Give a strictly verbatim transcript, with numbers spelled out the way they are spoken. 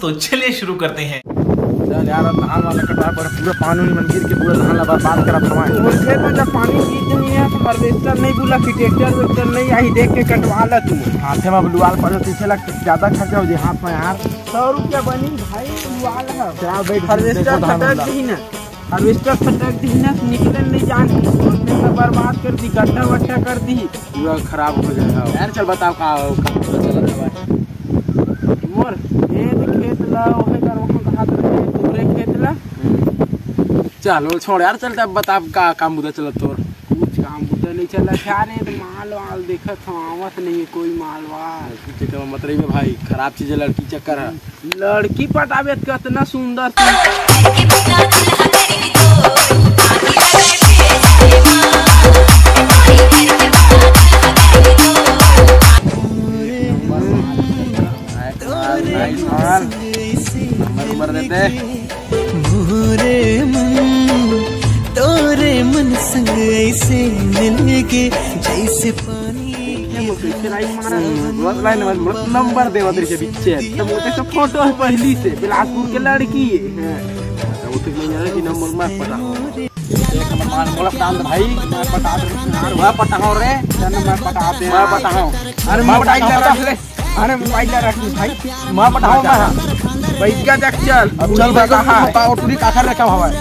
तो चलिए शुरू करते हैं। चल यार, अब धान वाला कटा पर पूरा पानी उनी मन गिर के पूरा धान ला बर्बाद करत हवय। तोर खेत में जब पानी गिरत नहीं है तो हार्वेस्टर नहीं बुला कि ट्रैक्टर वेक्टर नहीं आई, देख के कटवा ला तू। हाथे में बुलवाल पड़े तो इसे लग ज्यादा खर्चा हो जाए हाथ में यार। सौ रुपया बनी भाई बुलवाल है। चल बैठ, हार्वेस्टर देखो धान खटक वाला। दी ना, हार्वेस्टर खटक दी ना, निकले नहीं जान, बर्बाद कर दी, गड्ढा वड्ढा कर दी। पूरा खराब हो जाएगा यार। चल बताओ का, का चलत हवय? मोर खेत, खेत ला ओहे कर वहाँ कहा तो तोरे खेत ला। चल वो छोड़ यार, चल तब बता का काम बुता चलत तोर। कुछ काम बुता नहीं चलत यार, ये तो माल वाल देखत हूँ, आवत नहीं है कोई माल वाल। चक्कर में मत रही भाई, खराब चीज है लड़की चक्कर है। लड़की पटावे त कतना सुंदर सुंदर नंबर नंबर देते। मोरे मन तोरे मन संग ऐसे मिलके जैसे पानी। नंबर देवत रही बीचे। तो मोर तो फोटो है पहली से, बिलासपुर के लड़की है। हाँ। तो वो तो मैं जाना कि नंबर मैं पटा। देख नंबर मान बोला पटा दे भाई, मैं पटा दे। यार वह पटा हो रे, चल मैं पटा दे। मैं पटा हूँ। अरे मैं मोबाइल पटा ला हूँ। रख ले। अरे मोबाइल ला रख ले भाई। मैं पटा हूँ मैं। भाई क्या देख चल। अब चल भाई पटा है। बताओ टूरी काखर रखा हुआ है।